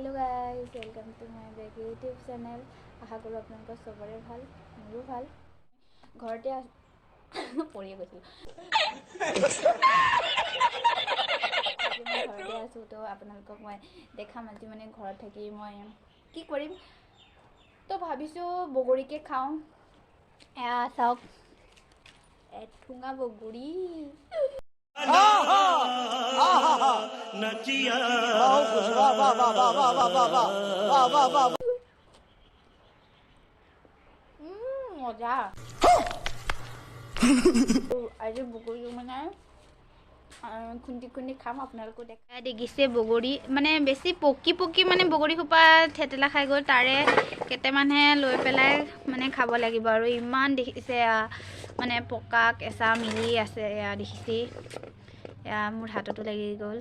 Hello guys, welcome to my back YouTube channel. আশা কৰোঁ আপোনালোকৰ চবৰে ভাল, মোৰো ভাল। ঘৰতে পৰিয়ে গৈছিলোঁ, ঘৰতে আছোঁ। তো আপোনালোকক মই দেখাম আজি মানে ঘৰত থাকি মই কি কৰিম। তো ভাবিছোঁ বগৰীকে খাওঁ। এয়া চাওক, এঠুঙা বগৰী। মজা। আজি বগৰী মানে খুন্দি খুন্দি খাম, আপোনালোকো দেখা দেখিছে। বগৰী মানে বেছি পকি পকি মানে বগৰী সোপা থেতেলা খাই গ'ল, তাৰে কেইটামানহে লৈ পেলাই মানে খাব লাগিব। আৰু ইমান দেখিছে মানে পকা কেঁচা মিলি আছে, এয়া দেখিছে। এয়া মোৰ হাততো লাগি গ'ল।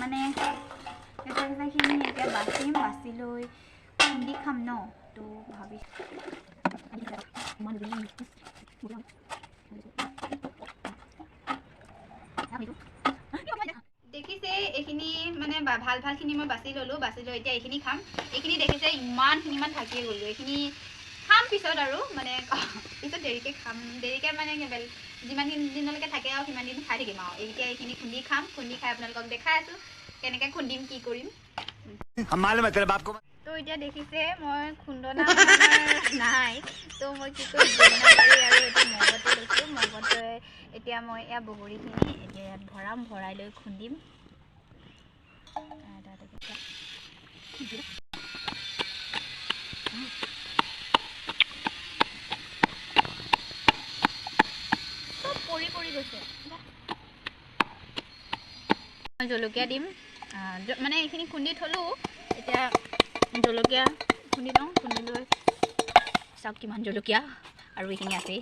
মানে কেঁচা কেঁচাখিনি এতিয়া বাচিম, বাচি লৈ খুন্দি খাম ন। তো ভাবিছোঁ দেখিছে এইখিনি মানে ভাল ভালখিনি মই বাচি ল'লোঁ, বাচি লৈ এতিয়া এইখিনি খাম। এইখিনি দেখিছে ইমানখিনিমান থাকিয়ে গ'লোঁ, এইখিনি খাম পিছত। আৰু মানে পিছত দেৰিকৈ খাম, দেৰিকৈ মানে যিমান দিনলৈকে থাকে আৰু সিমান দিন খাই থাকিম। আৰু এতিয়া এইখিনি খুন্দি খাম, খুন্দি খাই আপোনালোকক দেখাই আছোঁ কেনেকৈ খুন্দিম কি কৰিম। তো এতিয়া দেখিছে মই খুন্দনা নাই, তো মই কি কৰিম, আৰু এইটো মগতে লৈছোঁ। মগতে এতিয়া মই এয়া বগৰীখিনি এতিয়া ইয়াত ভৰাম, ভৰাই লৈ খুন্দিম। চব পৰি পৰি গৈছে। জলকীয়া দিম, মানে এইখিনি খুন্দি থ'লোঁ, এতিয়া জলকীয়া খুন্দি লওঁ। খুন্দি লৈ চাওক কিমান জলকীয়া আৰু এইখিনি আছেই,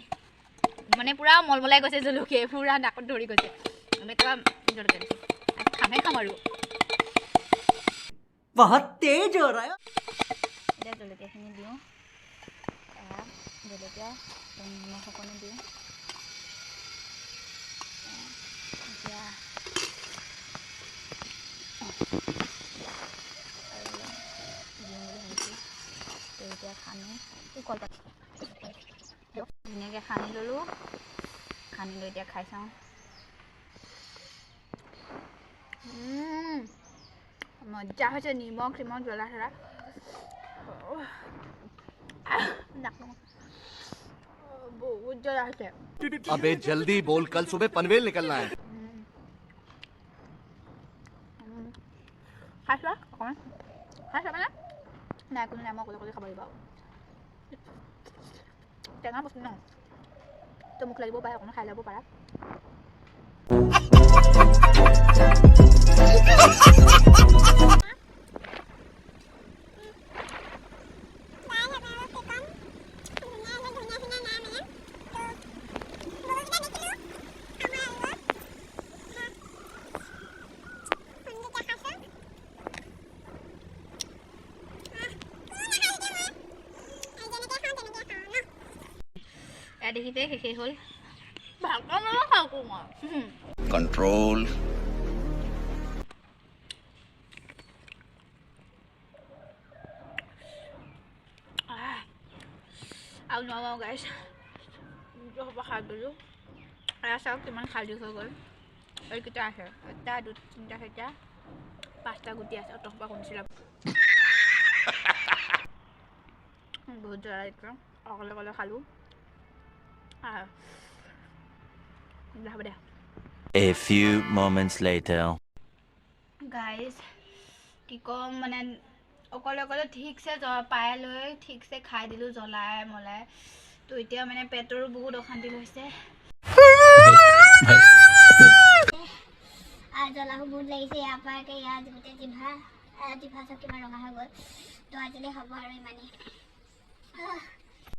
মানে পূৰা মলমলাই গৈছে জলকীয়া, পূৰা নাকত ধৰি গৈছে। এনেকুৱা জলকীয়া দিছোঁ, খামহে খাম আৰু। এতিয়া জলকীয়াখিনি দিওঁ, জলকীয়া নিমখ অকণো দিওঁ। এতিয়া দিম বুলি ভাবিছোঁ। তো এতিয়া খানো কলপাত ধুনীয়াকৈ সানি ল'লোঁ, সানি লৈ এতিয়া খাই চাওঁ। মজা হৈছে, নিমখ চিমখ জ্বলা চলা বহুত জ্বলা হৈছে। अबे जल्दी बोल, कल सुबह पनवेल निकलना है। খাই চোৱা অকণমান, খাই চাবা নাই কোনো নাই, মই অকলে অকলে খাব লাগিব। আৰু টেঙা বস্তু ন, তো মুখ লাগিব পাৰে, অকণমান খাই ল'ব পাৰা। দেখিছে শেষেই হ'ল। কণ্ট্ৰল। আৰু নোৱাৰো গাইছ, খাই গ'লোঁ। চাওক কিমান খালী হৈ গ'ল। এইকেইটা আছে, এটা দুটা তিনিটা চাৰিটা পাঁচটা গুটি আছে। অত সোপা খুন্দিছিলে, বহুত জ্বলা একদম, অকলে অকলে খালোঁ। হ'ব দে। A few moments later. Guys, কি ক'ম, মানে অকলে অকলে ঠিকছে পাই লৈ ঠিকছে খাই দিলোঁ জ্বলাই মলাই। তো এতিয়া মানে পেটৰো বহুত অশান্তি হৈছে। জ্বলাও বহুত লাগিছে। ইয়াৰ পৰা ইয়াত গোটেই জিভা জিভা চব কিমান ৰঙা হৈ গ'ল। তো আজিলৈ হ'ব আৰু ইমানেই।